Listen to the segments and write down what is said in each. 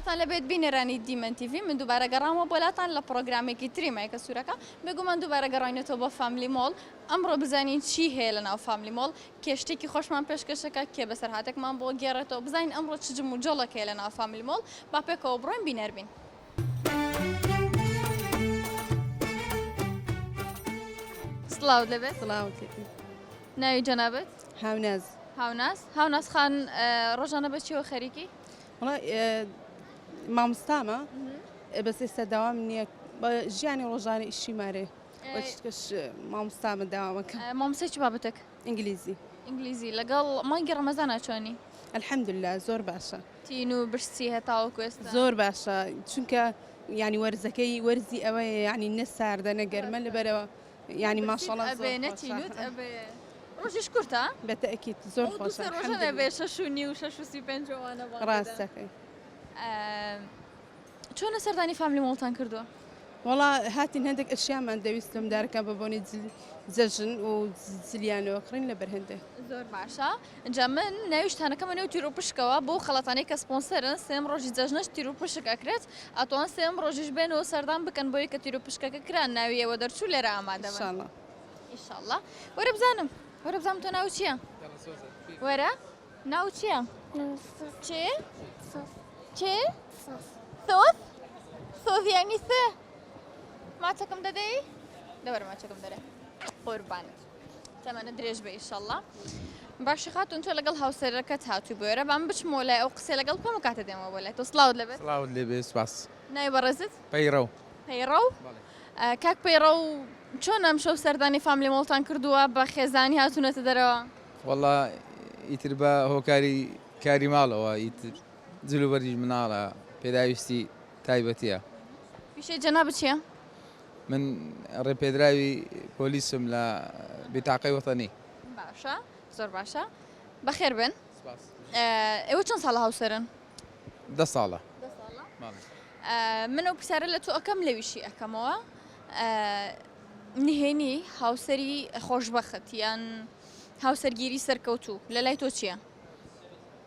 سڵاوتان لەبێت بینەرانی دیمەن تیڤی من دووبارە گەڕامەوە بۆ لاتان لە پڕۆگرامێکی تری مایکە سوورەکە بێگومان دووبارە گەڕاینەتەوە بۆ فاملی مۆڵ ئەمڕۆ بزانین چی هەیە لە ناو فاملی مۆڵ کێ شتێکی خۆشمان پێشکەشەکە کێ بەسەرهاتێکمان بۆ گێڕێتەوە بزانین ئەمڕۆ چ جموجۆڵێک هەیە لە ناو فاملی مۆڵ با پێکەوە بڕۆین بینەر بین. سڵاوت لێبێت. سڵاوت لێبێت. ناوی جەنابت؟ هاوناز. هاوناز هاوناز خان ڕۆژانە بە چیەوە خەریکی؟ وەڵا مامۆستامە بەس ئێستا داوام نییە ژیانی ڕۆژانە ئیشی مارێ وەچکەش مامۆستامە داوامەکە. مامۆستای چ بابەتێک؟ ئینگلیزی. ئینگلیزی لەگەڵ مانگی ڕەمەزانا چۆنی؟ الحمدللە زۆر باشە. تین و برسی هەتاوەکو ئێستا؟ زۆر باشە چونکە یانی وەرزەکەی وەرزی ئەوەیە یانی نە ساردە نە گەرمە لەبەرەوە یانی ماشەڵا زۆر ئەبێ نە تینوت ئەبێ ڕۆژیش کورتە؟ بە تەئکید زۆر خۆشە دوو سێ ڕۆژە نەبێ شەش و نیو 6:35 ئەوانە بانگ دەدەن. ڕاست دەکەی. چۆنە سەردانی فاملی مۆڵتان کردووە؟ وەڵا هاتین هەندێک ئەشیامان دەویست لەم دارەکە بە بۆنەی جەژن و جلیانەوە کڕین لەبەر هەندێک. زۆر باشە جا من ناوی شتانەکەمە نێو تیروپشکەوە بۆ خەڵاتانەی کە سپۆنسەرن سێم ڕۆژی جەژنەش تیروپشک ئەکرێت ئەتوان سێم ڕۆژیش بێن و سەردان بکەن بۆی کە تیروپشکەکە کرا ناوی ئێوە دەرچوو لێرە ئامادە بن ئینشاڵڵا. ئینشاڵڵا وەرە بزانم وەرە بزانم تۆ ناوت چییە؟ وەرە ناوت چییە؟ چێ؟ چێ؟ سۆز؟ سۆز یانی سێ؟ ماچەکەم دەدەی؟ دەوەرە ماچەکەم دەرێ قوربانت تەمەنت درێژ بێ ئیشەڵڵا باشە خاتون تۆ لەگەڵ هاوسەرەکەت هاتووی بۆێرە با من بچمەوە لای ئەو قسەی لەگەڵ بکەم و کاتە دێمەوە بۆ لای تۆ سڵاوت لێبێت سڵاوت لێبێ سوپاس. ناوی بەڕێزت؟ پەیڕەو. پەیڕەو؟ کاک پەیڕەو چۆن ئەمشەو سەردانی فاملی مۆڵتان کردووە بە خێزانی هاتوونەتە دەرەوە؟ وەڵا ئیتر بە هۆکاری کاری ماڵەوە ئیتر جل و بەرگی مناڵە پێداویستی تایبەتیە. پیشەی جەنابت چیە؟ من ڕێپێدراوی پۆلیسم لە بیتاقەی وەتەنی. باشە زۆر باشە بەخێر بێن. ئێوە چەند ساڵە هاوسەرن؟ دە ساڵە. من ئەو پرسیارە لە تۆ ئەکەم لەویشی ئەکەمەوە نهێنی هاوسەری خۆشبەخت یان هاوسەرگیری سەرکەوتوو لە لای تۆ چییە؟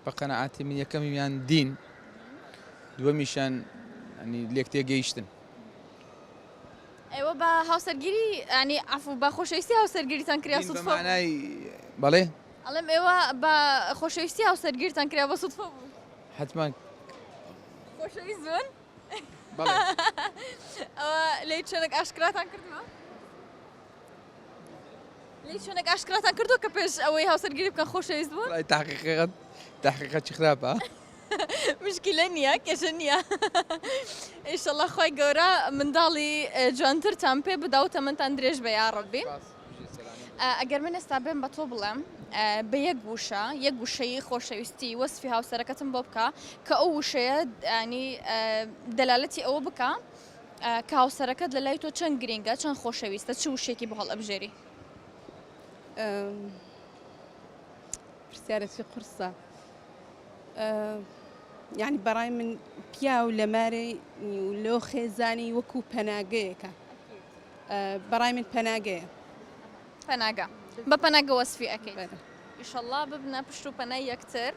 بە قەناعەتی من یەکەمیان دین دووەمیشیان ینی لێک تێگەیشتن. ئێوە بە هاوسەرگیری ینی عەفو بە خۆشەویستی هاوسەرگیریتان کرا دین بە سودفە بوو؟ مانای بەڵێ؟ ئەڵێم ئێوە بە خۆشەویستی هاوسەرگیرتان کرا بە سودفە بوو؟ حەتمەن. خۆشەویست بوون؟ بەڵێ. ئەوە لە هیچ شوێنێک ئاشکراتان کردووە؟ لە هیچ شوێنێک ئاشکراتان کردووە کە پێش ئەوەی هاوسەرگیری بکەن خۆشەویست بوون؟ وەڵای تەحقیقەکە تەحقیقەکی خراپە. مشکلە نییە کێشە نییە ئیشەڵا خوای گەورە منداڵی جوانترتان پێ بدا و تەمەنتان درێژ بێ یاڕەبی. ئەگەر من ئێستا بێم بە تۆ بڵێم بە یەک وشە یەک وشەی خۆشەویستی وەسفی هاوسەرەکەتم بۆ بکە کە ئەو وشەیە ینی دەلالەتی ئەوە بکە کە هاوسەرەکەت لە لای تۆ چەند گرینگە چەند خۆشەویستە چ وشێکی بۆ هەڵئەبژێری؟ پرسیارێکی قورسە یعنی بەڕای من پیاو لە مارەی لۆ خێزانی وەکو پەناگەیەکە بەڕای من پەناگەیە. پەناگە بە پەناگە وەسفی ئەکەیت ئیشەڵا ببنە پشت و پەنای یەکتر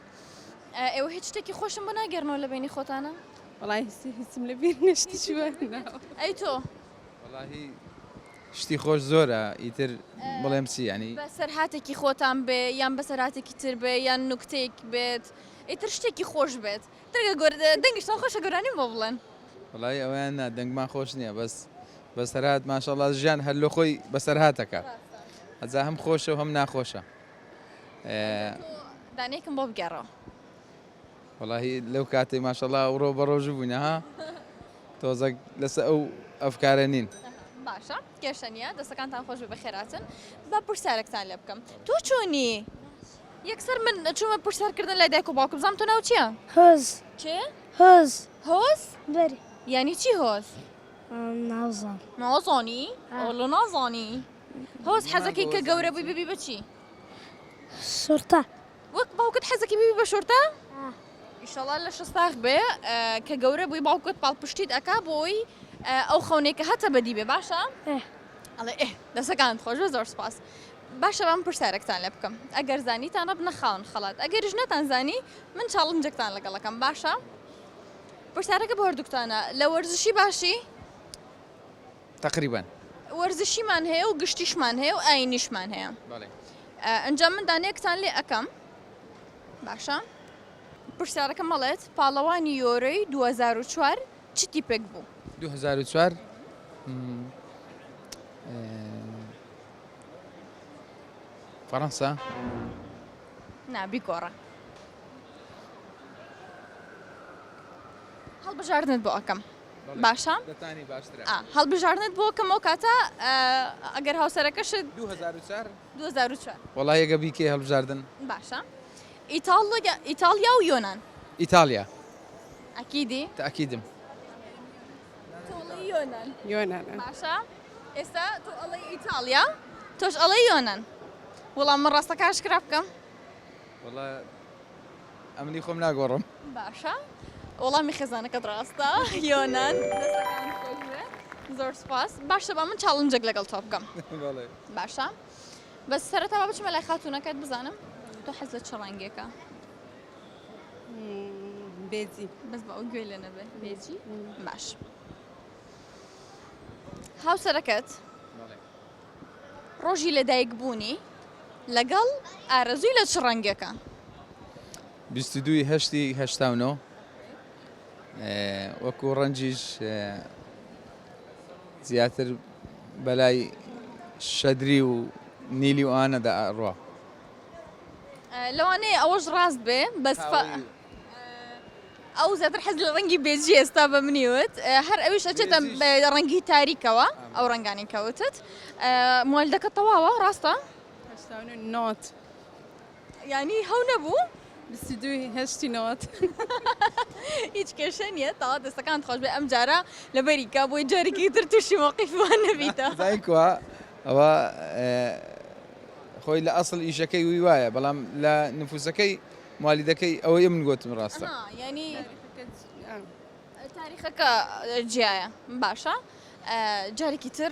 ئێوە هیچ شتێکی خۆشم بۆ ناگێڕنەوە لە بینی خۆتانە؟ وەڵای هیچم لە بیر نییە شتی چی ئەی تۆ؟ وەڵاهی شتی خۆش زۆرە ئیتر بڵێم چی یانی؟ بەسەرهاتێکی خۆتان بێ یان بەسەرهاتێکی تر بێ یان نوکتەیەک بێت ئیتر شتێکی خۆش بێت دەنگە گۆر دەنگیشتان خۆشە گۆرانیم بۆ بڵێن. وەڵایی ئەوەیان نا دەنگمان خۆش نییە بەس بەسەرهات ماشەڵا ژیان هەر لۆ خۆی بەسەرهاتەکە ئەجا هەم خۆشە و هەم ناخۆشە. دانەیەکم بۆ بگێڕەوە. وەڵاهی لەو کاتەی ماشەڵا ئەوڕۆ بە ڕۆژوو بووینە ها تۆزەک لەسەر ئەو ئەفکارە نین. باشە کێشە نییە دەستەکانتان خۆش بێ بەخێرهاتن با پرسیارێکتان لێ بکەم تۆ چۆنی؟ یەکسەر من چوومە پرسیارکردن لای دایک و باوکم بزانم تۆ ناوت چییە؟ هۆز. چێ؟ هۆز. هۆز؟ بەرێ. یانی چی هۆز؟ نازانم. نازانی؟ ئەوەڵا نازانی. هۆز حەزەکەی کە گەورە بووی ببی بە چی؟ شورتە. وەک باوکت حەزەکەی ببی بە شورتە؟ ئیشەڵا لەشت ساغ بێ کە گەورە بووی باوکت پاڵپشتیت ئەکا بۆی ئەو خەونەی کە هەتە بەدی بێ باشە؟ ئەڵێ ئێ دەسەکانت خۆش بێ زۆر سپاس. باشە با من پرسیارێکتان لێ بکەم ئەگەر زانیتانە بنە خاوەن خەڵات ئەگەریش نەتان زانی من challenge ێکتان لەگەڵ ئەکەم باشە؟ پرسیارەکە بۆ هەردووکتانە لە وەرزشی باشی؟ تقریبا. وەرزشیمان هەیە و گشتیشمان هەیە و ئاینیشمان هەیە. بەڵێ. ئەنجا من دانەیەکتان لێ ئەکەم. باشە. پرسیارەکەم ئەڵێت پاڵەوانی یۆرۆی 2004 چ تیپێک بوو؟ 2004 فەڕەنسا؟ نا بیگۆڕە. هەڵبژاردنت بۆ ئەکەم باشە هەڵبژاردنت بۆ کەم ئەو کاتە ئەگەر هاوسەرەکەشت 2004 2004 وەڵا یەگە بیکەی هەڵبژاردن باشە ئیتاڵیا ئیتاڵیا و یۆنان ئیتاڵیا ئەکیدی تاکیدم تۆڵی یۆنان یۆنان باشە ئێستا تۆ ئەڵێی ئیتاڵیا تۆش ئەڵێی یۆنان وەڵام من ڕاستەکە ئاشکرا بکەم وەڵا ئەمنی خۆم ناگۆڕم. باشە وەڵامی خێزانەکەت ڕاستە یۆنان دەستەکانت خۆش بێ زۆر سوپاس باشە با من challenge ێک لەگەڵ تۆ بکەم بەڵێ باشە بەس سەرەتا با بچمە لای خاتوونەکەت بزانم تۆ حەز لە چ ڕەنگێکە بێجی بەس بە ئەو گوێ لێ نەبێ بێجی باش هاوسەرەکەت ڕۆژی لەدایک بوونی لەگەڵ ئارەزووی لە چ ڕەنگێکە؟ 22 ی هەشتی 89 وەکو ڕەنجیش زیاتر بەلای شەدری و نیلی و ئانەدا ئەڕوا. لەوانەیە ئەوەش ڕاست بێ بەس ئەو زیاتر حەز لە ڕەنگی بێجی ئێستا بە منی وت هەر ئەویش ئەچێتە ڕەنگی تاریکەوە ئەو ڕەنگانی کەوتت موالدەکە تەواوە ڕاستە؟ نۆت ینی هەو نەبوو؟ 22 هەشتی نۆت هیچ کێشە نییە تاوا دەستەکان خۆش بێ ئەم جارە لەبەری کا بۆی جارێکی تر تووشی مەوقیفمان نەبیتە زانکوە ئەوە خۆی لە ئەسڵ ئیشەکەی وی وایە بەڵام لە نفوسەکەی موالیدەکەی ئەوەی من گۆتم ڕاستە. یانی تاریخەکە جیایە باشە جارێکی تر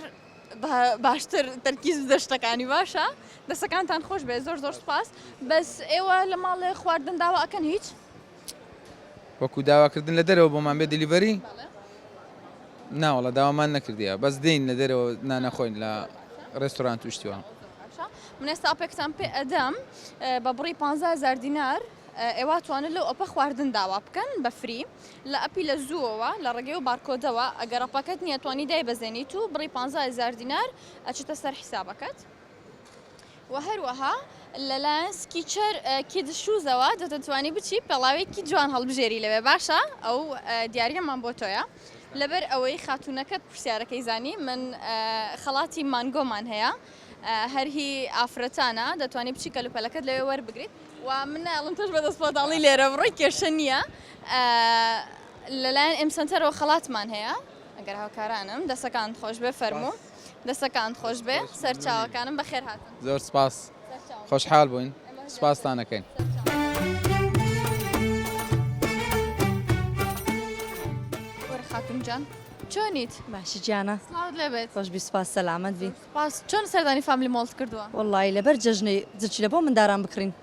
باشتر تەرکیز بدە شتەکانی باشە دەسەکانتان خۆش بێ زۆر زۆر سپاس بەس ئێوە لە ماڵێ خواردن داوا ئەکەن هیچ وەکو داواکردن لە دەرەوە بۆمان بێ delivery ناوەڵە داوامان نەکردیە بەس دێین لە دەرەوە نانەخۆین لە ڕێستۆرانت و شتی وا. باشە من ئێستا ئەپێکتان پێ ئەدەم بە بڕی 15000 دینار ئێوە توانن لەو ئەپە خواردن داوا بکەن بە free لە ئەپی لە زووەوە لە ڕێگەی و بارکۆدەوە ئەگەر ئەپەکەت نییە توانی دایبەزێنیت و بڕی 15000 دینار ئەچێتە سەر حیسابەکەت. وە هەروەها لەلایەن Skechers Kids Shoes ەوە دەتوانی بچی پێڵاوێکی جوان هەڵبژێری لەوێ باشە ئەو دیاریەمان بۆ تۆیە لەبەر ئەوەی خاتوونەکەت پرسیارەکەی زانی من خەڵاتی مانگۆمان هەیە هەر هی ئافرەتانە دەتوانی بچی کەلوپەلەکەت لەوێ وەربگریت و من نایەڵم تۆش بە دەستپۆتاڵی لێرە بڕۆی کێشە نییە لەلایەن ئێم سەنتەرەوە خەڵاتمان هەیە ئەگەر هاوکارانم دەسەکانت خۆش بێ فەرموو. دەستەکانت خۆش بێ سەرچاوەکانم بەخێر هاتن. زۆر سپاس خۆشحال بووین سپاستان ئەکەین. وەرە خاتوون جان چۆنیت؟ باشی گیانە. سڵاوت لێ بێت. خۆش بی سوپاس سەلامەت بی. سوپاس چۆن سەردانی فاملی مۆڵت کردووە؟ وەڵڵاهی لەبەر جەژنەی جلچلە بۆ منداران بکڕین.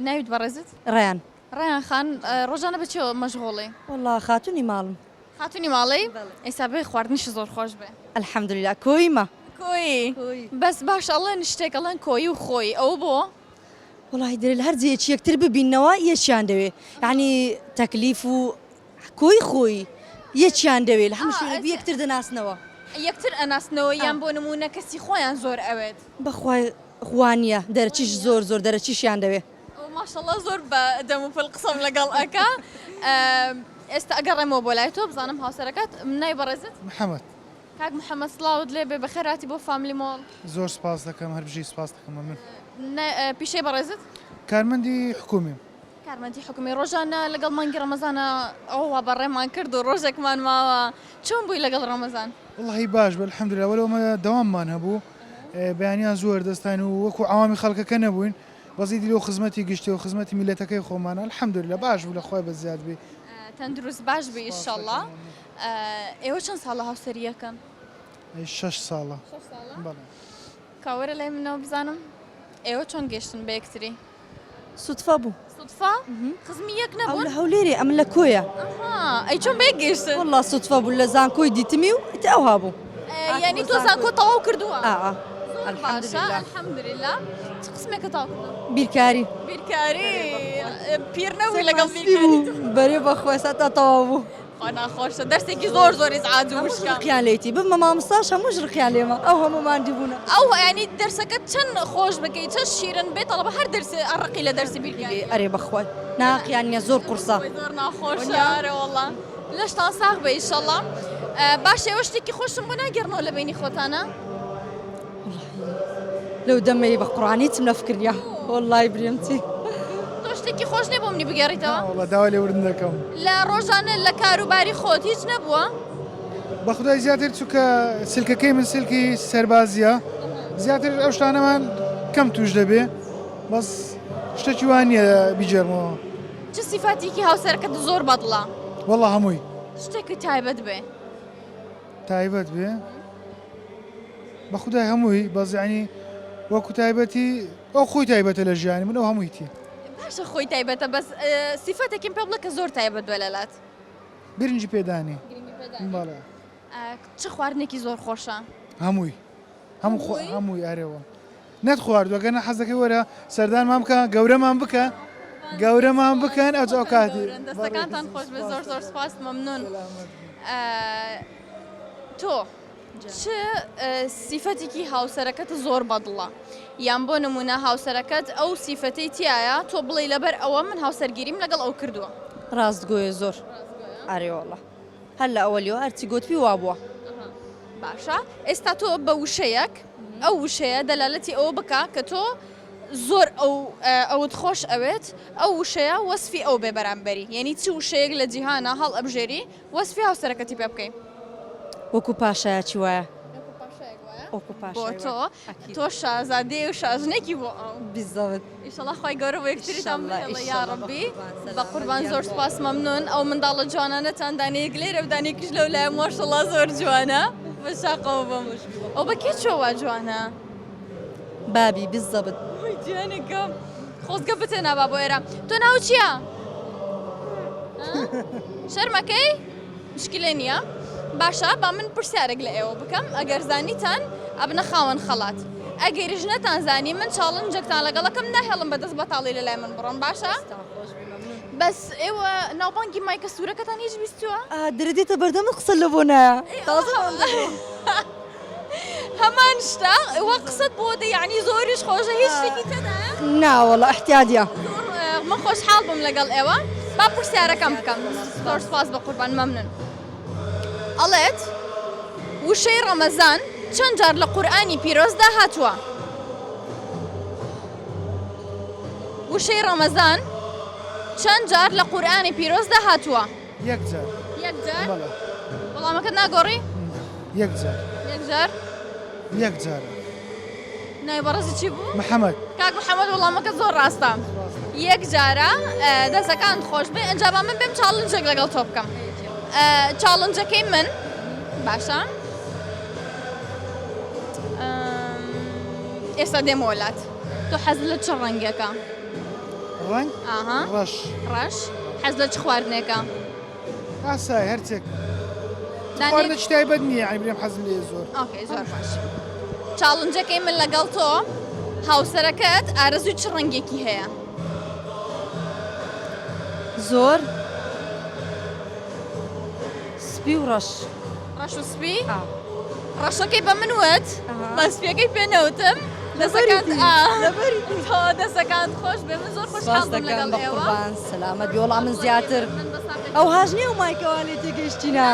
ناویت بەڕێزت؟ ڕەیان. ڕەیان خان ڕۆژانە بە چیەوە مەشغوڵی؟ وەڵا خاتونی ماڵم. خاتونی ماڵی؟ ئێستا بێ خواردنیشت زۆر خۆش بێ. الحمدللە کۆیمە. کۆیی؟ بەس باشە ئەڵێن شتێک ئەڵێن کۆیی و خۆیی ئەوە بۆ؟ وەڵاهی دەرێ لە هەر جێیەکی یەکتر ببیننەوە یەکیان دەوێ یانی تەکلیف و کۆیی خۆیی یەکیان دەوێ لە هەموو شوێنێک یەکتر دەناسنەوە. یەکتر ئەناسنەوە یان بۆ نموونە کەسی خۆیان زۆر ئەوێت؟ بەخوا وانیە دەرەچیش زۆر زۆر دەرەچیشیان دەوێ. ماشەڵا زۆر بە دەم و پل قسەم لەگەڵ ئەکا ئێستا ئەگەڕێمەوە بۆ لای تۆ بزانم هاوسەرەکەت ناوی بەڕێزت؟ محەمەد. کاک محەمەد سڵاوت لێ بێ بەخێرهاتی بۆ فاملی مۆڵ. زۆر سپاس دەکەم هەر بژی سپاس دەکەم مەمنون. پیشەی بەڕێزت؟ کارمەندی حکومیم. کارمەندی حکومی ڕۆژانە لەگەڵ مانگی ڕەمەزانە ئەوە بەڕێمان کرد و ڕۆژێکمان ماوە چۆن بووی لەگەڵ ڕەمەزان؟ وەڵاهی باش بوو الحمدللە وەلو ئەمە دەواممان هەبوو بەیانیان زوو هەردەستاین و وەکو عەوامی خەڵکەکە نەبووین بەس ئیدی لۆ خزمەتی گشتی و خزمەتی میللەتەکەی خۆمانە الحمدللە باش بوو لە خوای بەزیاد بی. تەندروست باش بی ئیشەڵا. ئێوە چەند ساڵە هاوسەری یەکەن؟ شەش ساڵە. شەش ساڵە؟ بەڵێ. کا وەرە لای منەوە بزانم ئێوە چۆن گەشتن بە یەکتری؟ سوتفە بوو. سودفە؟ خزمی یەک ئەو نەبوون؟ لە هەولێرێ ئەمن لە کۆیە. ئەها ئەی چۆن بەیەک گەیشتن؟ وەڵا سودفە بوو لە زانکۆی دیتمی و ئیتر ئەوها بوو. یانی تۆ زانکۆ تەواو کردووە؟ ئا ئا. زۆر باشە الحمدللە. چ قسمێکت تەواو کردووە؟ بیرکاری. بیرکاری پیر نەبووی لەگەڵ بیرکاری؟ بەرێ بەخوا ئێستا تا تەواو بوو. خوا ناخۆشە دەرسێکی زۆر زۆر ئیزعاج و وشکە. ڕقیان لێتی ببمە مامۆستاش هەمووش ڕقیان لێمە ئەو هەموو ماندووبوونە. ئەو یانی دەرسەکە چەند خۆش بکەی چەند شیرن بێ تەڵەبە هەر دەرسێ ڕقی لە دەرسی بیرکاری. ئەرێ بەخوای ناقیان نیە زۆر قوڕسە. زۆر ناخۆشە ئەرێ وەڵا لەشتان ساغ بێ ئیشەڵا. باشە ئێوە شتێکی خۆشم بۆ ناگێڕنەوە لە بەینی خۆتانە؟ لەو دەمەی بە قوڕان هیچم نەفکردیە وەڵای برێم چی. تۆ شتێکی خۆش نیە بۆ منی بگێڕیتەوە؟ وەڵا داوای لێبوردن دەکەم. لە ڕۆژانە لە کاروباری خۆت هیچ نەبووە؟ بەخودای زیاتر چونکە سلکەکەی من سلکی سەربازیە زیاتر ئەو شتانەمان کەم توش دەبێ بەس شتێکی وا نییە بیگێڕمەوە. چ سیفاتێکی هاوسەرەکەت زۆر بەدڵە؟ وەڵا هەمووی. شتێکی تایبەت بێ. تایبەت بێ؟ بە خودای هەمووی بەس یانی وەکو تایبەتی ئەو خۆی تایبەتە لە ژیانی من ئەو هەموویتی. باشە خۆی تایبەتە بەس سیفەتێکیم پێ بڵێ کە زۆر تایبەت بێ لەلات. گرنگی پێدانی. گرنگی پێدانی. بەڵێ. چ خواردنێکی زۆر خۆشە؟ هەمووی. هەموو هەمووی ئەرێوە. نەت خواردووە گەر نە حەزەکەی وەرە سەردانمان بکە گەورەمان بکە گەورەمان بکەن ئەوجا ئەو کاتی. دەستەکانتان خۆش بێت زۆر زۆر سپاس مەمنون. تۆ چ سیفەتێکی هاوسەرەکەت زۆر بەدڵە یان بۆ نمونە هاوسەرەکەت ئەو سیفەتەی تایە تۆ بڵێ لەبەر ئەوە من هاوسەرگیریم لەگەڵ ئەو کردووە؟ ڕاستگۆیە زۆر ئەرێ وەڵا هەر لە ئەوەلیەوە هەرچی گۆتبی وابووە. باشە ئێستا تۆ بە وشەیەک ئەو وشەیە دەلالەتی ئەوە بکە کە تۆ زۆر ئەو ئەوت خۆش ئەوێت ئەو وشەیە وەسفی ئەو بێ بەرامبەری یعنی چ وشەیەک لە جیهانە هەڵ ئەبژێری وەسفی هاوسەرەکەتی پێ بکەی. وەکو پاشایەکی وایە. وەکو پاشایەک وایە. بۆ تۆ تۆ شازادەی و شاژنێکی بۆ ئەو. بالضبط. ئیشەڵا خوای گەورە بۆ یەکتریتان بهێڵێ یاڕەبی. بەقوربان زۆر سوپاس مەمنون ئەو منداڵە جوانانەتان دانەیەک لێرە و دانەیەکیش لەو لایە ماشەڵا زۆر جوانە بە شاقەوە بم ئەو بە کێ چۆ وا جوانە؟ بابی بالضبط. وای گیانەکەم خۆزگە بتێنابا بۆ ئێرە تۆ ناوت چییە؟ شەرمەکەی؟ مشکلە نییە باشە با من پرسیارێک لە ئێوە بکەم ئەگەر زانیتان ئەبنە خاوەن خەڵات ئەگەریش نەتان زانی من چاڵنجێکتان لەگەڵەکەم ناهێڵم بەدەست بەتاڵی لە لای من بڕۆن باشە بەس ئێوە ناوبانگی مایکە سوورەکەتان هیچ بیستووە؟ درە دێتە بەردەمت قسە لە بۆ نایە تازە هەمان شتە وە قسەت بۆ دە یعنی زۆریش خۆشە هیچ شتێکی تێدایە؟ نا وەڵا احتیادیە. من خۆشحاڵ بووم لەگەڵ ئێوە با پرسیارەکەم بکەم زۆر سپاس بە قوربان مەمنون ئەڵێت وشەی ڕەمەزان چەند جار لە قورئانی پیرۆزدا هاتووە؟ وشەی ڕەمەزان چەند جار لە قورئانی پیرۆزدا هاتووە؟ یەک جار. یەک جار؟ بەڵێ. وەڵامەکەت ناگۆڕی؟ یەک جار. یەک جار؟ یەک جارە. ناوی بەڕێزت چی بوو؟ محەمەد. کاک محەمەد وەڵامەکەت زۆر ڕاستە. یەک جارە دەستەکانت خۆش بێ ئینجا با من بێم challenge ێک لەگەڵ تۆ بکەم. challenge ەکەی من باشە ئێستا دێمەوە لات تۆ حەز لە چ ڕەنگێکە؟ ڕەنگ؟ ئاها. ڕەش. ڕەش. حەز لە چ خواردنێکە؟ ئاسای هەرچێک. خواردنێکی تایبەت نییە یانی برێم حەزم لێ زۆر. okay زۆر باش. challenge ەکەی من لەگەڵ تۆ هاوسەرەکەت ئارەزووی چ ڕەنگێکی هەیە؟ زۆر سپی و ڕەش. ڕەش و سپی؟ ڕەشەکەی بە من وت بە سپیەکەی پێ نەوتم دەسەکانت دەسەکانت خۆش بێ من زۆر خۆشحاڵ بووم لەگەڵ ئێوە. قوربان سەلامەت بی وەڵا من زیاتر ئەو هاژ نییە و مایکەوە لێ تێگەیشتینە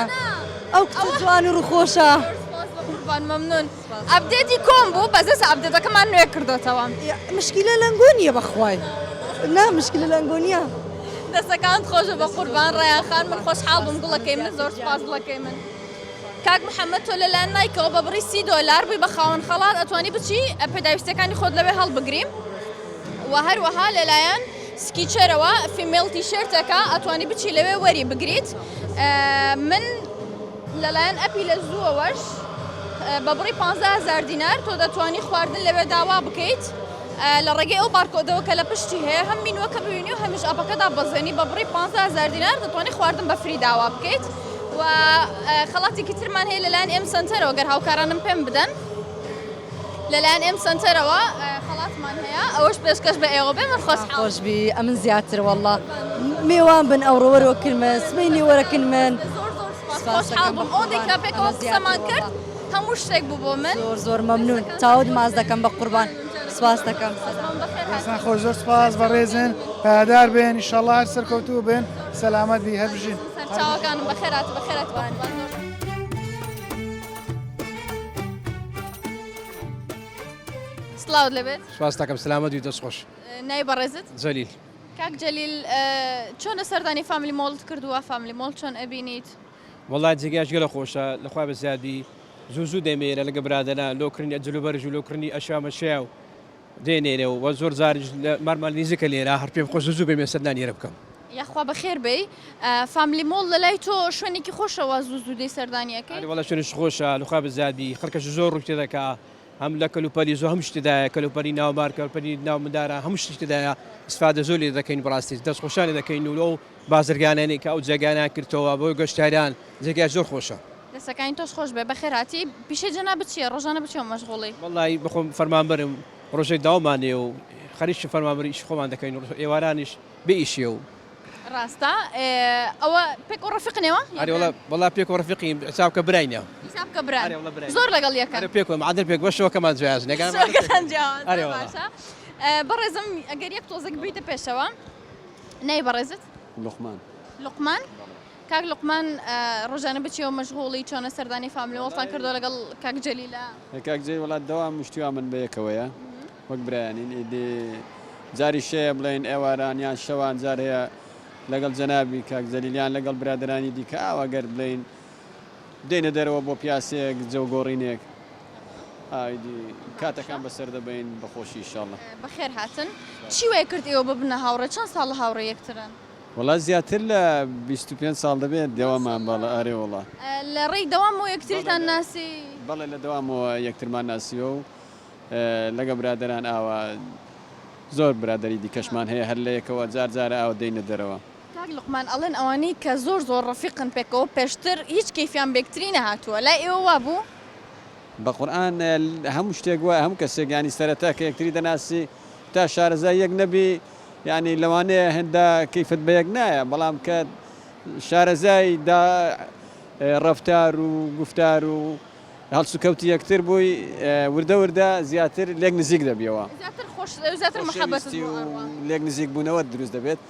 ئەو کچە جوان و ڕووخۆشە. قوربان مەمنون update ی کۆن بوو بەس ئێستا update ەکەمان نوێ کردۆتەوە. مشکیلە لەنگۆ نییە بەخوای نا مشکلە لەنگۆ نییە. دەسەکانت خۆشە بە قوربان ڕەیان خان من خۆشحاڵ بووم گوڵەکەی من زۆر سوپاس گوڵەکەی من. کاک محمد تۆ لەلایەن نایکەوە بە بڕی 30 دۆلار بووی بە خاوەن خەڵات ئەتوانی بچی پێداویستیەکانی خۆت لەوێ هەڵبگری و هەروەها لەلایەن Skechers ەوە female تیشێرتەکە ئەتوانی بچی لەوێ وەری بگریت من لەلایەن ئەپی لە زووەوەش بە بڕی 15000 دینار تۆ دەتوانی خواردن لەوێ داوا بکەیت. لە ڕێگەی ئەو بارکۆدەوە کە لە پشتی هەیە هەم مینوەکە ببینی و هەمیش ئەپەکە دابەزێنی بە بڕی 15000 دینار دەتوانانی خواردن بە free داوا بکەیت و خەڵاتێکی ترمان هەیە لەلایەن ئێم سەنتەرەوە گەر هاوکارانم پێم بدەن لەلایەن ئێم سەنتەرەوە خەڵاتمان هەیە ئەوەش پێشکەش بە ئێوە بێ من خۆشحاڵ خۆشبی ئەمن زیاتر واللە مێوان بن ئەوڕۆ وەرەوە کن من سبەینێ وەرە کن من زۆر زۆر سوپاس خۆشحاڵ بووم ئەوەندەی کە پێکەوە قسەمان کرد هەموو شتێک بوو بۆ من. زۆر زۆر مەمنون چاوت ماچ دەکەم بە قوربان سپاس دەکەم. دەستان خۆش زۆر سپاس بەڕێزن پایەدار بن ئیشەڵا هەر سەرکەوتوو بن سەلامەت بی هەر بژین. سەرچاوەکانم بەخێرهاتی بەخێرهاتی بە قوربان زۆر. سڵاوت لێبێت. سپاست دەکەم سلامەت بی دەست خۆش. ناوی بەڕێزت؟ جەلیل. کاک جەلیل چۆنە سەردانی فاملی مۆڵت کردووە فاملی مۆڵ چۆن ئەبینیت؟ وەڵا جێگاش گەلە خۆشە لەخوا بەزیاد بی زوو زوو دێمە ئێرە لەگە برادەران لۆ کڕینی جلوبەرگ و لۆ کڕینی ئەشیا مەشیا و دێنێرە و وە زۆر جاریش لە مارمان نیزیکە لێرە هەر پێم خۆش زوو زوو بێمە سەردانی ئێرە بکەم. یاخوا بەخێر بێی فاملی مۆڵ لەلای تۆ شوێنێکی خۆشە وا زوو زوو دێی سەردانی ئەکەی؟ ئەرێ وەڵا شوێنێکی خۆشە لەخوا بەزیاد بی خەڵکەش زۆر ڕووی تێدەکا هەم لە کەلوپەلی زۆر هەموو شتی تێدایە کەلوپەلی ناو مار کەلوپەلی ناو منداران هەموو شتی تێدایە ئیسفادە زۆر لێ دەکەین بەڕاستی دەست خۆشیان لێ دەکەین و لەو بازرگانانی کە ئەو جێگایانیان کردەوە بۆ گەشتیاران جێگای زۆر خۆشە. دەستەکانی تۆش خۆش بێ بەخێرهاتی پیشەی جەنابت چیە ڕۆژانە بچیەوە مەشغوڵی؟ وەڵایی بەخۆم فەرمانبەرم ڕۆژێک داومان نیە و خەریکی فەرمانبەری ئیشی خۆمان دەکەین و ئێوارانیش بێ ئیشیە و. ڕاستە ئەوە پێکەوە ڕەفیقن ئێوە؟ ئەرێ وەڵا وەڵا پێکەوە ڕەفیقین حساب کە براینە. حساب کە بران. ئەرێ وەڵا براینە. زۆر لەگەڵ یەکەن. ئەرێ پێکەوە معادل پێک بەس شەوەکەمان جیاوازن یەکان شەوەکەتان جیاوازە ئەرێ وەڵا. باشە بەڕێزم ئەگەر یەک تۆزێک بیتە پێشەوە ناوی بەڕێزت؟ لوقمان. لوقمان؟ کاک لوقمان ڕۆژانە بچیەوە مەشغوڵی چۆنە سەردانی فاملی وەڵتان کردووە لەگەڵ کاک جەلیلە؟ کاک جەلیل وەڵا دەوام و شتی وا من بەیەکەوەیە وەک برایانین ئیدی جاریش هەیە بڵێین ئێواران یان شەوان جار هەیە لەگەڵ جەنابی کاک جەلیل یان لەگەڵ برادەرانی دیکە ئاوا گەر بڵێین دێینە دەرەوە بۆ پیاسەیەک جەو گۆڕینێک ئایدی کاتەکان بەسەر دەبەین بەخۆشی ئیشاڵڵا. بەخێر هاتن. چی وای کرد ئێوە ببنە هاوڕێ؟ چەند ساڵە هاوڕێی یەکترن؟ وەڵا زیاتر لە 25 ساڵ دەبێت دەوامان بەڵێ ئەرێ وەڵا. لە ڕێی دەوامەوە یەکتریتان ناسی؟ بەڵێ لە دەوامەوە یەکترمان ناسیوە و لەگە برادەران ئاوا زۆر برادەری دیکەشمان هەیە هەر لە یەکەوە جار جارە ئاوا دێینە دەرەوە. کاک لوقمان ئەڵێن ئەوانەی کە زۆر زۆر ڕەفیقن پێکەوە پێشتر هیچ کەیفیان بەیەکتری نەهاتووە لای ئێوە وابوو؟ بەقورئان هەموو شتێک وایە هەموو کەسێک یانی سەرەتا کە یەکتری دەناسی تا شارەزای یەک نەبی یانی لەوانەیە هێندە کەیفت بە یەک نایە بەڵام کە شارەزای دا ڕەفتار و گوفتار و هەڵسوکەوتی یەکتر بووی وردە وردە زیاتر لێک نزیک دەبیەوە. زیاتر خۆش زیاتر محەبەتت خۆشەویستی بۆ و ئەڕوا. لێک نزیک بوونەوەت دروست دەبێت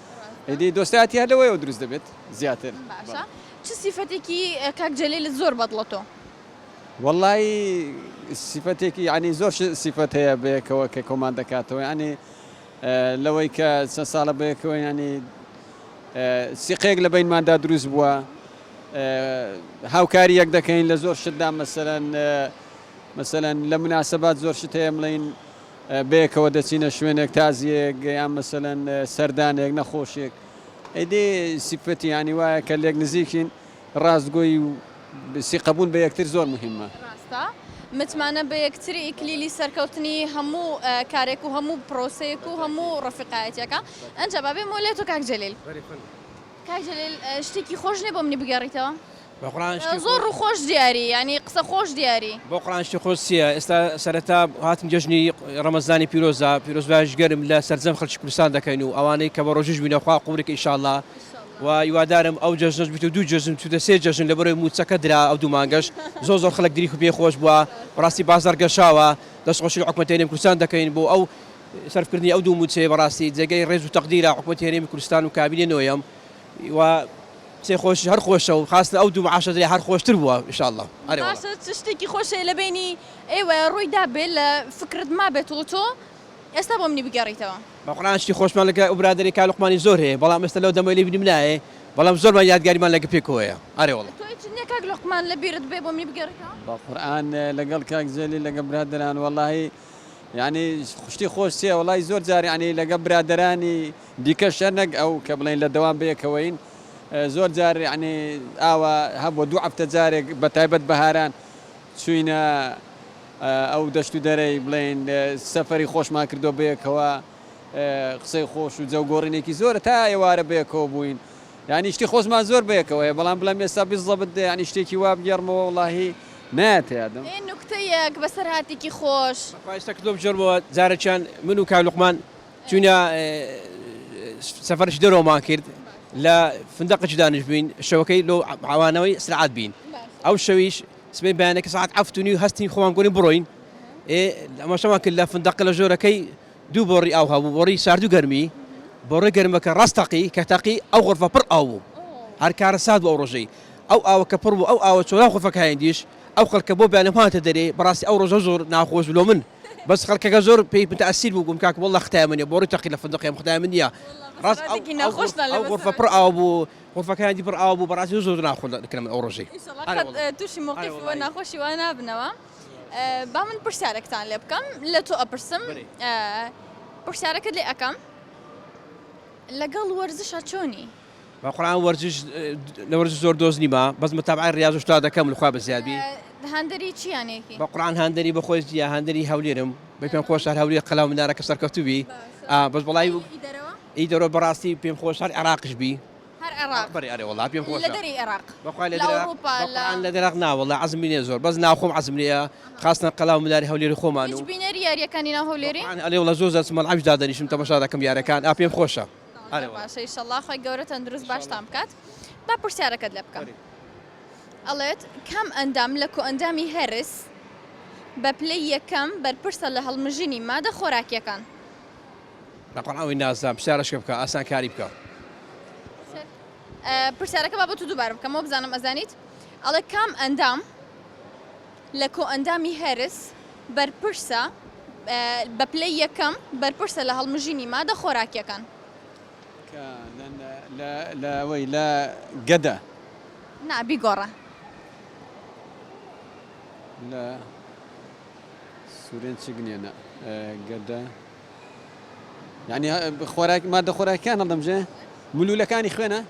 ئیدی دۆستایەتی هەر لەوەیەوە دروست دەبێت زیاتر. باشە چ سیفەتێکی کاک جەلیلت زۆر بەدڵە تۆ؟ وەڵایی سیفەتێکی یانی زۆر سیفەت هەیە بەیەکەوە کە کۆمان دەکاتەوە یانی لەوەی کە چەند ساڵە بەیەکەوە یانی سیقەیەک لە بینماندا دروست بووە هاوکاری یەک دەکەین لە زۆر شتدا مەسەلەن مەسەلەن لە مناسبات زۆر شت هەیە بڵین بەیەکەوە دەچینە شوێنێک تازیەک یان مەسەلەن سەردانێک نەخۆشێک ئیدی سیفەتی ینی وایە کە لێک نزیکین ڕاستگۆی و سیقەبوون بە یەکتر زۆر مهمە. ڕاستە متمانە بە یەکتری ئیکلیلی سەرکەوتنی هەموو کارێک و هەموو پرۆسەیەک و هەموو ڕەفیقایەتیەکە ئەنجا با بێمەوە لای تۆ کاک جەلیل. کاک جەلیل شتێکی خۆش نیە بۆ منی بگێڕیتەوە؟ بەقورعان شتی زۆر ڕووخۆش دیاری یانی قسە خۆش دیاری. بۆ قورعان شتی خۆش چییە ئێستا سەرەتا هاتن جەژنی ڕەمەزانی پیرۆزە پیرۆزبایش گەرم لە سەرجەم خەڵکی کوردستان دەکەین و ئەوانەی کە بە ڕۆژووش بووینە خوا قبوڵی کە ئیشاڵڵا و هیوادارم ئەو جەژنەش بیت و دوو جەژن چووتە سێ جەژن لەبەرەوەی مووچەکە درا ئەو دوو مانگەش زۆر زۆر خەڵک دریخ و پێ خۆش بووە بەڕاستی بازاڕ گەشاوە دەستخۆشی لە حکومەتی هەرێمی کوردستان دەکەین بۆ ئەو سەرفکردنی ئەو دوو مووچەیە بەڕاستی جێگەی ڕێز و تەقدیرە حکومەتی هەرێمی کوردستان و کابینەی نۆیەم و قسەی خۆش هەر خۆشە و خاستە ئەو دوو معاشە درێ هەر خۆشتر بووە ان شاء اللە ئەرێ وەڵا. باشە چ شتێکی خۆش هەیە لە بەینی ئێوە ڕووی دابێ لە فکرت مابێتەوە تۆ ئێستا بۆ منی بگێڕیتەوە. بەقورعان شتی خۆشمان لەگە ئەو برادەرەی کاک لوقمانی زۆر هەیە بەڵام ئێستا لەو دەمەی لێ بینیم نایێ بەڵام زۆرمان یادگاریمان لەگە پێکەوەیە ئەرێ وەڵا. تۆ هیچت نیە کاک لوقمان لە بیرت بێ بۆ منی بگێڕیتەوە؟ بەقورعان لەگەڵ کاک جەلیل لەگە برادەران وەڵاهی یانی شتی خۆش چیە وەڵای زۆر جار یانی لەگە برادەرانی دیکەش هەر نەک ئەو کە بڵێین لە دەوام بەیەکەوەین زۆر جار یانی ئاوا هەبووە دوو هەفتە جارێک بە تایبەت بەهاران چوینە. ئەو دەشت و دەرەی بڵێین سەفەری خۆشمان کردووە بەیەکەوە قسەی خۆش و جەو گۆڕینێکی زۆرە تا ئێوارە بەیەکەوە بووین یانی شتی خۆشمان زۆر بەیەکەوە هەیە بەڵام بڵێم ئێستا بالضبط یانی شتێکی وا بگێڕمەوە وەڵاهی نایەتە یادم. ئێ نوکتەیەک بەسەرهاتێکی خۆش. بەخوا ئێستا کە تۆ بگێڕمەوە جارێکیان من و کاک لوقمان چوینە سەفەرێکی دەرەوەمان کرد لە فندەقێکی دانیشتبووین شەوەکەی لۆ عەوانەوەی ئیسراعات بین ئەو شەویش سبەی بەیانەکە سەعات حەفت و نیو هەستین خۆمان گۆرین بڕۆین ئێ تەماشامان کرد لە فندەقە لە ژۆرەکەی دوو بۆڕی ئاو هەبوو بۆڕی سارد و گەرمی بۆڕی گەرمەکە ڕاست تەقی کە تەقی ئەو غرفە پڕ ئاو بوو هەر کارەسات بوو ئەو ڕۆژەی ئەو ئاوە کە پڕ بوو ئەو ئاوە چۆ ناو غرفەکە هێندیش ئەو خەڵکە بۆ بەیانم هاتە دەرێ بەڕاستی ئەو ڕۆژە زۆر ناخۆش بوو لۆ من بەس خەڵکەکە زۆر پێی متەئەسیر بوو گوم کاک واللە ختای منە بۆڕی تەقی لە فندقێ ختای من نییە ڕاست ئەو غرفە پڕ ئاو بوو غرفەکەیان دی پڕ ئاو بوو بەڕاستی زۆر ناخۆش دەکرم ئەو ڕۆژەی ئیشەڵا قەت تووشی مەوقیفی و ناخۆشی وا نابنەوە. با من پرسیارێکتان لێ بکەم لە تۆ ئەپرسم پرسیارەکەت لێ ئەکەم لەگەڵ وەرزشە چۆنی؟ بە قورئان وەرزش لە وەرزش زۆر دۆست نیمە بەس متابعەی ڕیاز و شتا دەکەم لە خوا بەزیاد بی. هاندەری چ یانەیەکی؟ بە قورئان هاندەری بە خۆی جیا هاندەری هەولێرم بە پێم خۆشە هەر هەولێر قەلاو منارەکە سەرکەوتوو بی ئا بەس وەڵای ئی دەرەوە؟ ئی دەرەوە بەڕاستی پێم خۆشە هەر عێراقیش بی. هەر عێراق؟ بەرێ ئەرێ وەڵا پێم خۆشە. لە دەری عێراق؟ بەخوا لە لە ئەوڕوپا لە. بە قورئان لە عێراق نا وەڵا عەزم نییە زۆر بەس ناوخۆم عەزم نییە خاستەن قەلاو مناری هەولێری خۆمان و. هیچ بینەری یارییەکانی ناو هەولێری؟ بە قورئان ئەرێ وەڵا زۆر زۆر دەچم مەلعەبیش دادەنیشم تەماشا دەکەم یاریەکان ئا پێم خۆشە. زۆر باشە ئیشەڵا خوای گەورە تەندروست باشتان بکات با پرسیارەکەت لێ بکەم ئەڵێت کام ئەندام لە کۆئەندامی هەرس بە پلەی یەکەم بەرپرسە لە هەڵمژینی مادە خۆراکیەکان؟ لە قورئان نازانم پرسیارەشکە بکە ئاسانکاری بکە. پرسیارەکە با بۆ تو دووبارە بکەمەوە بزانم ئەزانیت ئەڵێ کام ئەندام لە کۆئەندامی هەرس بەرپرسە بە پلەی یەکەم بەرپرسە لە هەڵمژینی مادە خۆراکیەکان. کە لە لە وەی لە گەدە. نا بیگۆڕە. لە سورێنچک نییە نا گەدە یعنی خۆراک مادە خۆراکیان هەڵدەمژێ ملولەکانی خوێنە.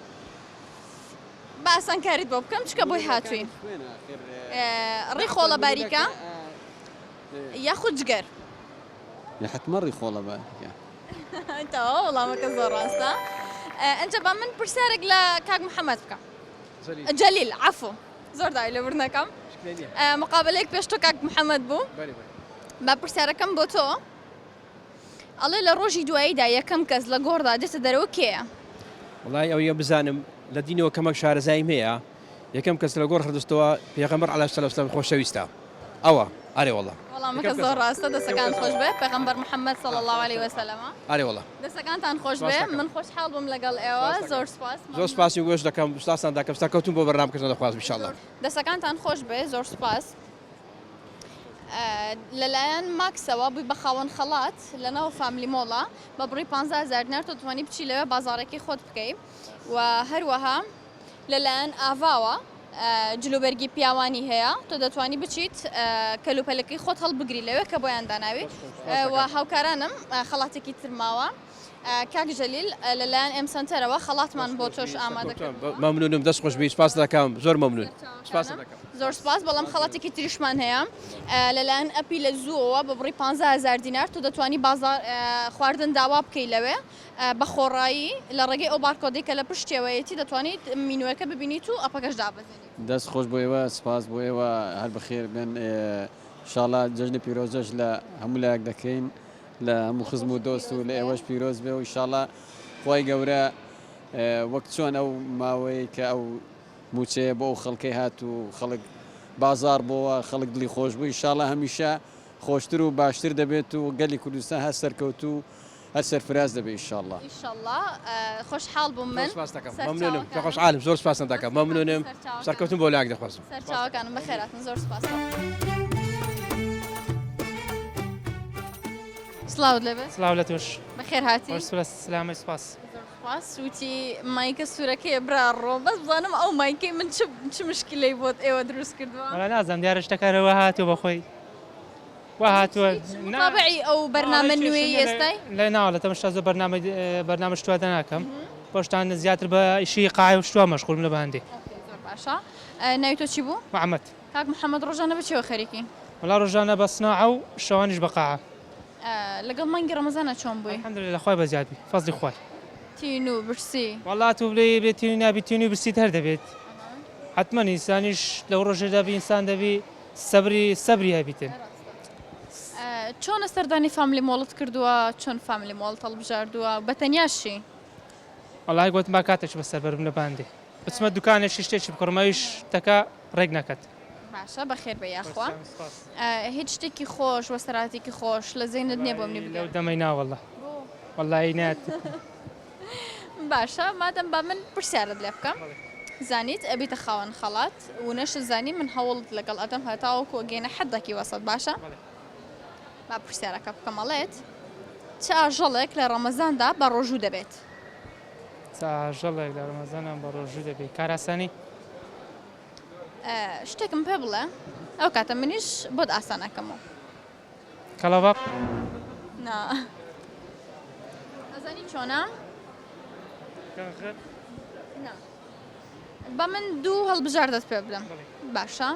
با ئاسانکاریت بۆ بکەم چونکە بۆی هاتووین ڕیخۆڵە باریکە یاخود جگەر حتمما ڕیخۆڵە باریکە تەواو وەڵامەکە زۆر ڕاستە ئەنجا با من پرسیارێک لە کاک محەممەد بکەم جەلیل عەفو زۆر داوای لێبوردنەکەم مقابلەیەک پێش تۆ کاک محەممەد بوو با پرسیارەکەم بۆ تۆ ئەڵێ لە ڕۆژی دواییدا یەکەم کەس لە گۆڕدا دێتە دەرەوە کێیە؟ وەڵای ئەویە بزانم لە دینەوە کەمەک شارەزاییم هەیە یەکەم کەس لە گۆڕ هەڵدەستەوە پێغەمبەر علیە الصلوة والسلام خۆشەویستە ئەوە ئەرێ وەڵا وەڵامەکە زۆر ڕاستە دەسەکان خۆش بێ پێغەمبەر محمد صلی اللە علیه وسلم ئەرێ وەڵا دەسەکانتان خۆش بێ من خۆشحاڵ بووم لەگەڵ ئێوە زۆر سوپاس زۆر سوپاسی گۆش دەکەم سوپاستان دەکەم سەرکەوتوون بۆ بەرنامەکەتان دەخوازم ان شاء اللە دەسەکانتان خۆش بێ زۆر سوپاس. لەلایەن ماکسەوە بووی بە خاوەن خەڵات لەناو فاملی مۆڵە بە بڕی 15000 دینار تۆ توانی بچی لەوێ بازاڕێکی خۆت بکەی و هەروەها لەلایەن ئاڤاوە جلوبەرگی پیاوانی هەیە تۆ دەتوانی بچیت کەلوپەلەکەی خۆت هەڵبگری لەوێ کە بۆیان داناوی و هاوکارانم خەڵاتێکی تر ماوە. کاک جەلیل لەلایەن ئێم سەنتەرەوە خەڵاتمان بۆ تۆش ئامادە کردووە. مەمنونم دەست خۆش بی سپاست دەکەم زۆر مەمنون سپاست دەکەم. زۆر سپاس بەڵام خەڵاتێکی تریشمان هەیە لەلایەن ئەپی لە زووەوە بە بڕی 15000 دینار تۆ دەتوانی بازار خواردن داوا بکەی لەوێ بە خۆڕایی لە ڕێگەی ئەو بارکۆدەی کە لە پشتیەوەیەتی دەتوانیت مینوەکە ببینیت و ئەپەکەش دابەزێنیت. دەست خۆش بۆ ئێوە سپاس بۆ ئێوە هەر بەخێر بێن ئیشاڵا جەژنی پیرۆزەش لە هەموو لایەک دەکەین. لە هەموو خزم و دۆست و لە ئێوەش پیرۆز بێ و ئیشاڵا خوای گەورە وەک چۆن ئەو ماوەیەی کە ئەو مووچەیە بۆ ئەو خەڵکەی هات و خەڵک بازاڕ بۆوە خەڵک دڵی خۆش بوو ئیشاڵا هەمیشە خۆشتر و باشتر دەبێت و گەلی کوردستان هەر سەرکەوتوو هەر سەرفراز دەبێت ئیشاڵا. ئیشەڵا خۆشحاڵ بووم من. زۆر سپاست دەکەم مەمنونم خۆشحاڵم زۆر سپاستان دەکەم مەمنونم سەرکەوتن بۆ لایەک دەخوازم. سەرچاوەکانم بەخێرهاتن زۆر سپاس. سڵاوت لێبێت. سڵاو لە تۆش. بەخێر هاتی. خۆش سولە سلامەی سوپاس. زۆر سوپاس وتی مایکە سوورەکەیە برا ڕۆ بەس بزانم ئەو مایکەی من چ چ مشکلەی بۆت ئێوە دروست کردووە. وەڵا نازانم دیارە شتەکە هەر وا هاتووە بە خۆی وا هاتووە. متابعی ئەو بەرنامە نوێی ئێستای؟ لە ناوە لە تەمەشا زۆر بەرنامە بەرنامە شتوا دەناکەم بۆشتان زیاتر بە ئیشی قاعە و شتوا مەشغولم لە بە هەندێ. زۆر باشە ناوی تۆ چی بوو؟ محەمەد. کاک محەمەد ڕۆژانە بە چیەوە خەریکی؟ وەڵا ڕۆژانە بە سناعە و شەوانیش بە قاعە. لەگەڵ مانگی ڕەمەزانا چۆن بووی؟ الحمدللە خوای بەزیاد بی فەزڵی خوای. تینوو برسی؟ وەڵا تۆ بلێی بێ تینوو نابی تینوو برسیت هەر دەبێت حەتمەن ئینسانیش لەو ڕۆژەدا بی ئینسان دەبی سەبری سەبری هەبیتن. چۆنە سەردانی فاملی مۆڵت کردووە چۆن فاملی مۆڵت هەڵبژاردووە بە تەنیاشی؟ وەڵای گۆتم با کاتێکی بەسەر بەرم لە باندێ بچمە دوکانێکی شتێکی بکڕم ئەویش شتەکە ڕێک نەکەت. باشە بەخێر بێی یاخوا هیچ شتێکی خۆش وەسەراتێکی خۆش لە زەینت نییە بۆ منی بگێڕی؟ لەو دەمەی نا وەڵا وەڵایی نات. باشە مادەم با من پرسیارت لێ بکەم زانیت ئەبیتە خاوەن خەڵات و نەشت زانی من هەوڵت لەگەڵ ئەدەم هەتاوەکو ئەگەینە حەدەکی وەسەت باشە با پرسیارەکە بکەم ئەڵێت چ ئاژەڵێک لە ڕەمەزاندا بە ڕۆژوو دەبێت؟ چ ئاژەڵێک لە ڕەمەزانان بە ڕۆژوو دەبێت؟ کاراسانی. شتێکم پێ بڵێ ئەو کاتە منیش بۆت ئاسان ئەکەمەوە. کەڵەبەق. نا ئەزانی چۆنە؟ نا با من دوو هەڵبژاردەت پێ بدەم باشە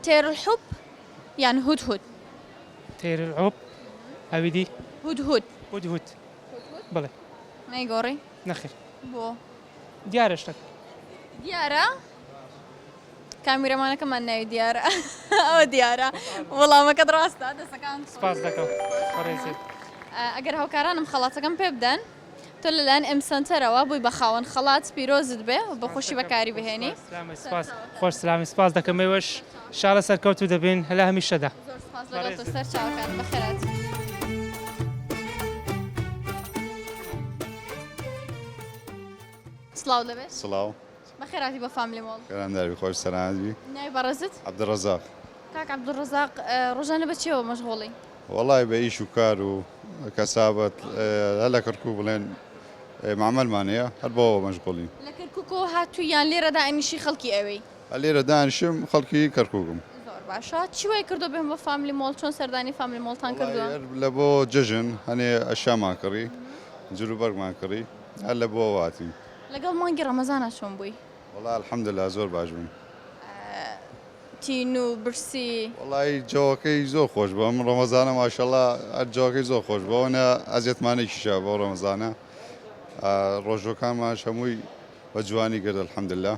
تێر الحب یان هودهود تێر العب ئەوی دی هودهود هودهود بڵێ نەیگۆڕی نەخێر بۆ دیارە شتەکە. دیارە؟ کامیرەمانەکەمان ناوی دیارە ئەوە دیارە وەڵامەکەت ڕاستە دەستەکان سپاس دەکەم بەڕێزت. ئەگەر هاوکارانم خەڵاتەکەم پێ بدەن تۆ لەلایەن ئێم سەنتەرەوە بووی بە خاوەن خەڵات پیرۆزت بێ و بە خۆشی بەکاری بهێنی. سپاس خۆش سلامی سپاس دەکەم ئێوەش شاڵە سەرکەوتوو دەبین هەلا هەمیشەدا. زۆر سپاس لەگەڵ تۆ سەر چاوەکانم بەخێرهاتی. سڵاو لەبێت. سڵاو. بەخێرهاتی بۆ فاملی مۆڵ. خێران داربی خۆش سەلامەت بی. ناوی بەڕێزت؟ عەبدولڕەزاق. کاک عەبدولڕەزاق ڕۆژانە بە چیەوە مەشغوڵی؟ وەڵای بە ئیش و کار و کەسابەت هەر لە کەرکوک بڵێن مەعمەلمان هەیە هەر بەوەوە مەشغوڵین. لە کەرکوکەوە هاتووی یان لێرە دائەنیشی خەڵکی ئەوێی؟ لێرە دانیشم خەڵکی کەرکوکم. زۆر باشە چی وای کردووە بێن بۆ فاملی مۆڵ چۆن سەردانی فاملی مۆڵتان کردووە؟ وەڵای هەر لە بۆ جەژن هەنێ ئەشیامان کڕی جلوبەرگمان کڕی هەر لە بۆ هاتین. لەگەڵ مانگی ڕەمەزانا چۆن بووی؟ وەڵا الحمدللە زۆر باش بووم. تینوو برسی؟ وەڵایی جەوەکەی زۆر خۆش بوو ئەم ڕەمەزانە ماشەڵا هەر جەوەکەی زۆر خۆش بوو ئەوەنە ئەزیەتمان نەکیشا بەو ڕەمەزانە ڕۆژوەکانمانش هەمووی بە جوانی کرد الحمدللە.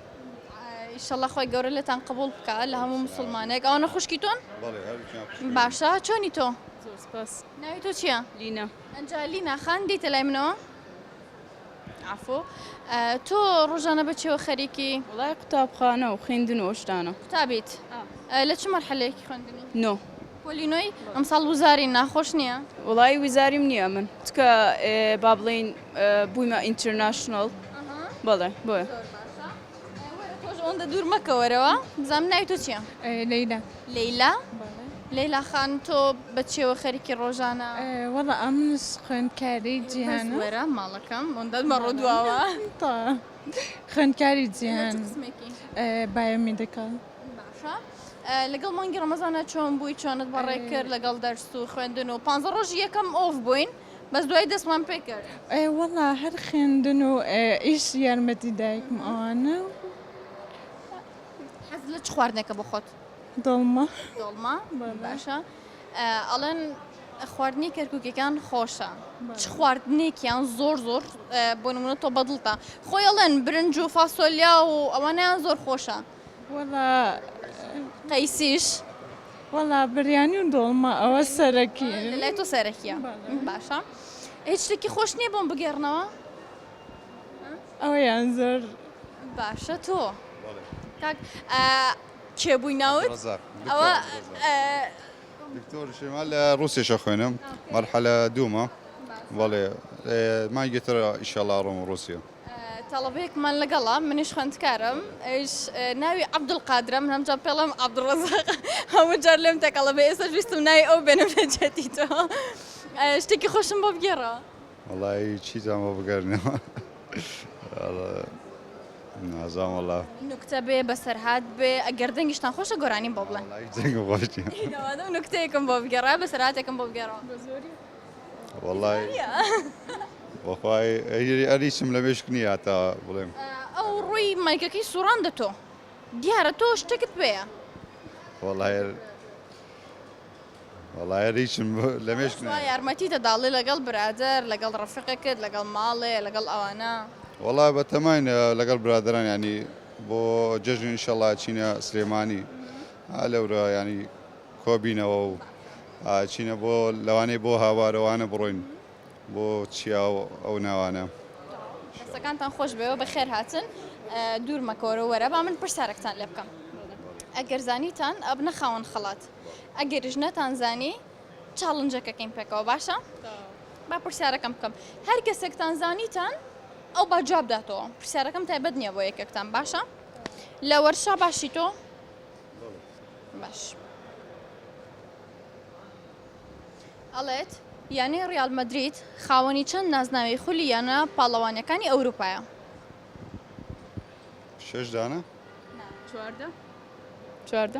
ئیشەڵا خوای گەورە لێتان قبوڵ بکا لە هەموو موسڵمانێک ئەوانە خوشکی تۆن؟ بەڵێ هەردووکیان خوشکی منن. باشە چۆنی تۆ؟ زۆر سپاس. ناوی تۆ چییە؟ لینا. ئەنجا لینا خان دێیتە لای منەوە؟ عەفو تۆ ڕۆژانە بە چیەوە خەریکی؟ وەڵای قوتابخانە و خوێندن و ئەو شتانە. قوتابیت؟ لە چ مەرحەلەیەکی خوێندنی؟ نۆ. پۆلی نۆی؟ ئەمساڵ وزاری ناخۆش نییە؟ وەڵایی وزاریم نییە من چکە با بڵێین بوویمە international بەڵێ بۆیە. زۆر باشە وەرە تۆش ئەوەندە دوور مەکەوەرەوە بزانم ناوی تۆ چییە؟ لەیلا. لەیلا؟ لەیلا خان تۆ بە چیەوە خەریکی ڕۆژانە؟ وەڵا ئەمنش خوێندکاری جیهانم. بەس وەرە ماڵەکەم ئەوەندە مەڕۆ دواوە. خوێندکاری جیهان. لە چ قسمێکی؟ biomedical. باشە لەگەڵ مانگی ڕەمەزانە چۆن بووی چۆنت بەڕێ کرد لەگەڵ دەرس و خوێندن و پانزە ڕۆژی یەکەم off بووین بەس دوای دەستمان پێ کرد. وەڵا هەر خوێندن و ئیش یارمەتی دایکم ئەوانە. حەز لە چ خواردنێکە بۆ خۆت؟ دۆڵمە. دۆڵمە باشە ئەڵێن خواردنی کەرکوکیەکان خۆشە چ خواردنێکیان زۆر زۆر بۆ نمونە تۆ بەدڵتە خۆی ئەڵێن برنج و فاسۆلیا و ئەوانیان زۆر خۆشە وەڵا قەیسیش وەڵا بریانی و دۆڵمە ئەوە سەرەکی لای تۆ سەرەکیە باشە هیچ شتێکی خۆش نییە بۆم بگێڕنەوە ئەوەیان زۆر باشە تۆ کاک کێ بووی ناوت ئەوە دکتۆر شێما لە ڕوسیشە خوێنم مەرحەلە دوومە بەڵێ مانگی تر ئیشەڵا ڕۆم ڕوسیا. تەڵەبەیەکمان لەگەڵە منیش خوێندکارم ئەویش ناوی عەبدولقادرە من هەمجار پێڵێم عەبدولڕەزاق هەموو جار لێم تێکەڵە بێ ئێستاش ویستم ناوی ئەو بێنم لە جیاتی تۆ شتێکی خۆشم بۆ بگێڕەوە. وەڵایی چیتان بۆ بگەرنەوە نازانم وەڵا. نوکتە بێ بەسەرهات بێ ئەگەر دەنگیشتان خۆشە گۆرانیم بۆ بڵێن. وەڵایی دەنگم خۆش نییە. نەوادەم نوکتەیەکم بۆ بگێڕە بەسەرهاتێکم بۆ بگێڕەوە. وەڵای وەخوای هەر هیچم لە مێشک نییە هەتا بڵێم. ئەو ڕووی مایکەکەی سوڕاندە تۆ دیارە تۆ شتێکت پێیە. وەڵا وەڵا هەر هیچم لە مێشک وا یارمەتی دەداڵێ لەگەڵ برادەر لەگەڵ ڕەفیقێکت لەگەڵ ماڵێ لەگەڵ ئەوانە. وەڵا بەتەماین لەگەڵ برادەران یانی بۆ جەژن ئینشەڵا چینە سلێمانی لەورە یانی کۆبینەوە و چینە بۆ لەوانەیە بۆ هاوارەوانە بڕۆین بۆ چیا و ئەو ناوانە. دەستەکانتان خۆش بێ و بەخێر هاتن دوور مەکەوەرە وەرە با من پرسیارێکتان لێ بکەم ئەگەر زانیتان ئەبنە خاوەن خەڵات ئەگەریش نەتان زانی چاڵنجەکەکەین پێکەوە باشە با پرسیارەکەم بکەم هەر کەسێکتان زانیتان ئەو با جواب داتەوە پرسیارەکەم تایبەت نییە بۆ یەکێکتان باشە لە وەرشا باشی تۆ باش ئەڵێت یانەی ڕیال مەدرید خاوەنی چەند نازناوی خولی یانە پاڵەوانیەکانی ئەوروپایە؟ شش دانە؟ 14 14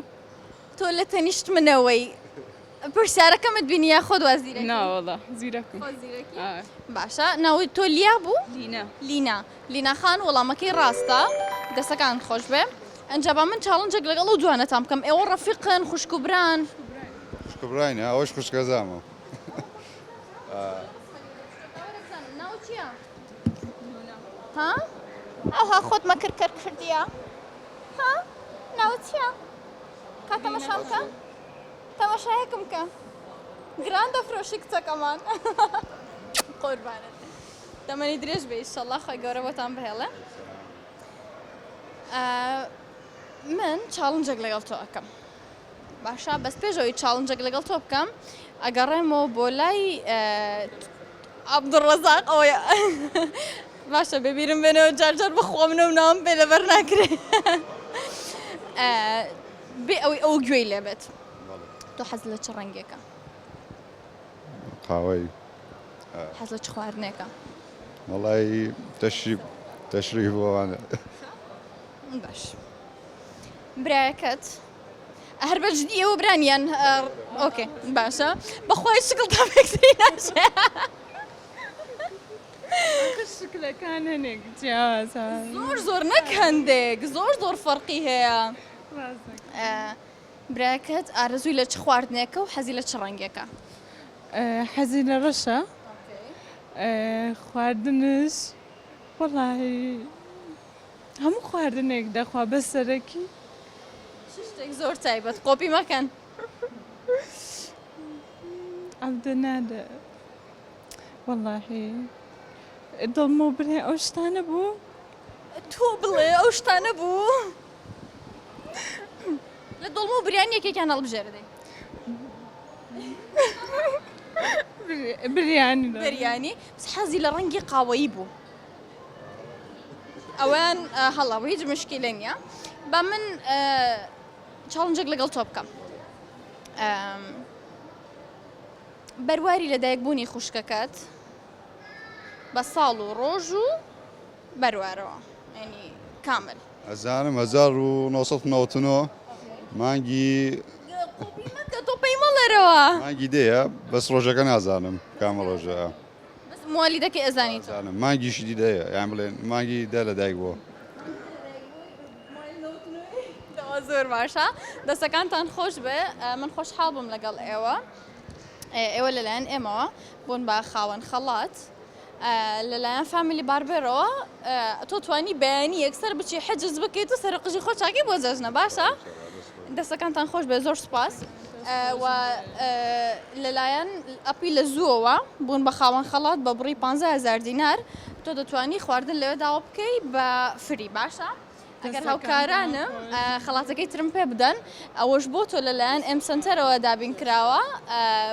تۆ لە تەنیشت منەوەی پرسیارەکەمت بینی یا خۆت وا زیرەکی؟ نا وەڵا زیرەکم. خۆت زیرەکی؟ باشە ناوی تۆ لیا بوو؟ لینا. لینا لینا خان وەڵامەکەی ڕاستە دەسەکانت خۆش بێ ئەنجا با من challenge ێک لەگەڵ ئەو دوانەتان بکەم ئێوە ڕەفیقن خوشک و بران؟ خوشک و براین ئەوەش خوشکەزامە. ناوت چییە؟ ها؟ ئەوها خۆت مەکر کەر کردیە ها؟ ناوت چییە؟ کا تەمەشام کە تەمەشایەکم کە گران دەفرۆشی کچەکەمان قوربانت تەمەنی درێژ بێ ئیشەڵا خۆی گەورە بۆتان بهێڵێ من challenge ێک لەگەڵ تۆ ئەکەم باشە بەس پێش ئەوەی challenge ێک لەگەڵ تۆ بکەم ئەگەڕێمەوە بۆ لای عەبدولڕەزاق ئەوەیە باشە بەبیرم بێنەوە جار جار بەخوا منەو ناوم پێ لەبەر ناکرێ بێ ئەوەی ئەو گوێی لێ بێت تۆ حەز لە چ ڕەنگێکە؟ قاوەی. حەز لە چ خواردنێکە؟ وەڵی تەشریف تەشریف بۆوانە. باش برایەکەت هەر بە جدی ئێوە بران یان okay باشە بەخوای شکڵتان پێکتری ناچێ. شکلەکان هەنێک جیاوازە. زۆر زۆر نەک هەندێک زۆر زۆر فەرقی هەیە. براکەت ئارەزووی لە چ خواردنێکە و حەزی لە چ ڕەنگێکە؟ حەزی لە ڕەشە خواردنش وەڵاهی هەموو خواردنێک دەخوا بەس سەرەکی. چ شتێک زۆر تایبەت قۆپی مەکەن. عەبدەنادە وەڵاهی دڵمە و برێ ئەو شتانە بوو. تۆ بڵێ ئەو شتانە بوو. لە دڵمە و بریانی یەکێکیان هەڵبژێرە دەی. بریانی. بریانی بەس حەزی لە ڕەنگی قاوەیی بوو. ئەوەیان هەڵە بوو هیچ مشکیلە نییە با من challenge ێک لەگەڵ تۆ بکەم بەرواری لەدایکبوونی خوشکەکەت بە ساڵ و ڕۆژ و بەروارەوە ینی کامل ئەزانم 1999 مانگی مەکە تۆ پێی مەڵێرەوە مانگی دەیە بەس ڕۆژەکە نازانم کامە ڕۆژە بەس موالیدەکەی ئەزانی تۆ؟ ئەزانم مانگیشی دی دەیە یان بڵێن مانگی دە لە دایک بووە. دەوا زۆر باشە دەستەکانتان خۆش بێ من خۆشحاڵ بووم لەگەڵ ئێوە ئێوە لەلایەن ئێمەوە بوون بە خاوەن خەڵات لەلایەن فامیلی باربێرەوە تۆ توانی بەیانی یەکسەر بچی حجز بکەیت و سەر قژی خۆ چاکی بۆ جەژنە باشە دەستەکانتان خۆش بێ زۆر سوپاس و لەلایەن ئەپی لە زووەوە بوون بە خاوەن خەڵات بە بڕی 15هزار دینار تۆ دەتوانی خواردن لەوێ داوا بکەی بە free باشە ئەگەر هاوکارانم خەڵاتەکەی ترم پێ بدەن ئەوەش بۆ تۆ لەلایەن ئێم سنتەرەوە دابین کراوە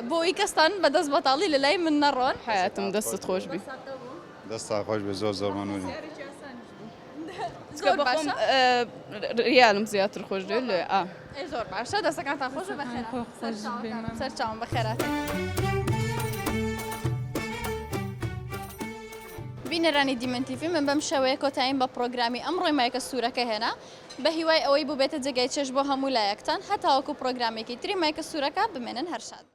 بۆ ئەوی کەستان بەدەست بەتاڵی لەلای من نەڕۆن. حەیاتم دەستت خۆش بی. دەستتان خۆش بێ زۆر زۆر مەمنونین. زۆر باشە ریالم زیاتر خۆش دەوێت لێ ئا. ئەی زۆر باشە دەستەکانتان خۆش بێ بەخێر سەرچاوم بەخێراتن. بینەرانی دیمەن تیڤی من بەم شێوەیە کۆتاییم بە پڕۆگرامی ئەمڕۆی مایکە سوورەکە هێنا بە هیوای ئەوەی بووبێتە جێگای چێژ بۆ هەموو لایەکتان هەتاوەکو پڕۆگرامێکی تری مایکە سوورەکە بمێنن هەر شاد.